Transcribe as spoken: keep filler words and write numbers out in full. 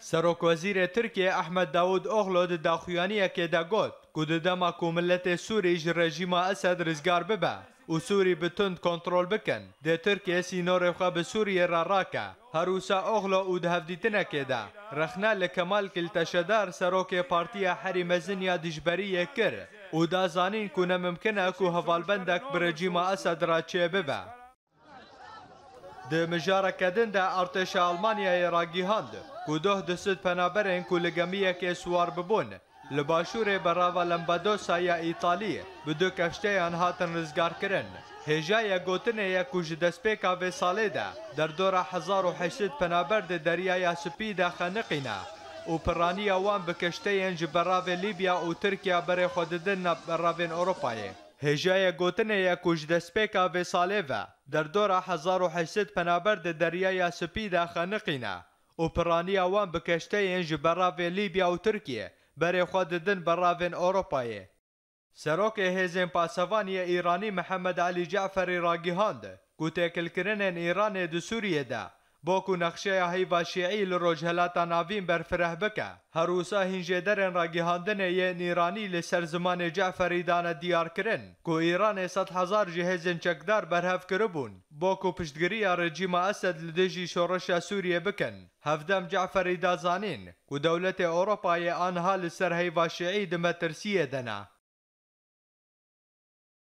Serokwezîrê Tirkiyê Ehmed Davud Oglu di daxuyaniyekê de got ku di dema ku miletê Sûrî ji rejîma Esed rizgar bibe û Sûrî bi tund kontrol bikin, dê Tirkiye sînorê xwe bi Sûriyê re rake. Her wisa Oglu û di hevdîtinekê de rexne li Kemal Kilteşedar, serokê Partiya Herî Mezin ya Dijberiyê kir û da zanîn ku ne mimkin e ku hevalbendek bi rejîma Esed re çêbibe. Di mijareke din de artêşa Almanyayê ragihand ku doh du sed penaberên ku li gemiyekê siwar bibûn, li başûrê berava Lampedusa ya Îtalî bi du keşteyan hatin rizgarkirin. Hêjayê gotinê ye ku ji destpêka vê salê de derdora hezar û heşt sed penaber di Deryaya Spî de xeniqîne û piraniya wan bi keşteyên ji beravê Lîbya û Tirkiya berê xwe didin nav beravên Ewropayê. Hêjayê gotinê ye ku ji destpêka vê salê ve derdora hezar û heşt sed penaber di Deryaya Spî de xeniqîne û piraniya wan bi keşteyên ji beravê Lîbya û Tirkiye berê xwe didin beravên Ewropayê. Serokê Hêzên Pasevan yê Îranî Mihemed Elî Ceferî ragihand ku têkilkirinên Îranê di Sûriyê de bo ku nexşeya heyva şîî li Rojhelata Navîn berfireh bike. Her wisa hîn jêderên ragihandinê yên Îranî li ser zimanê Ceferî dane diyarkirin ku Îranê sed hezar ji hêzên çekdar berhev kiribûn bo ku piştgiriya rejîma Esed li dijî şoreşa Sûriyê bikin. Hevdem Ceferî da zanîn ku dewletê Ewropayê aniha li ser heyva şîî di metirsiyê de ne.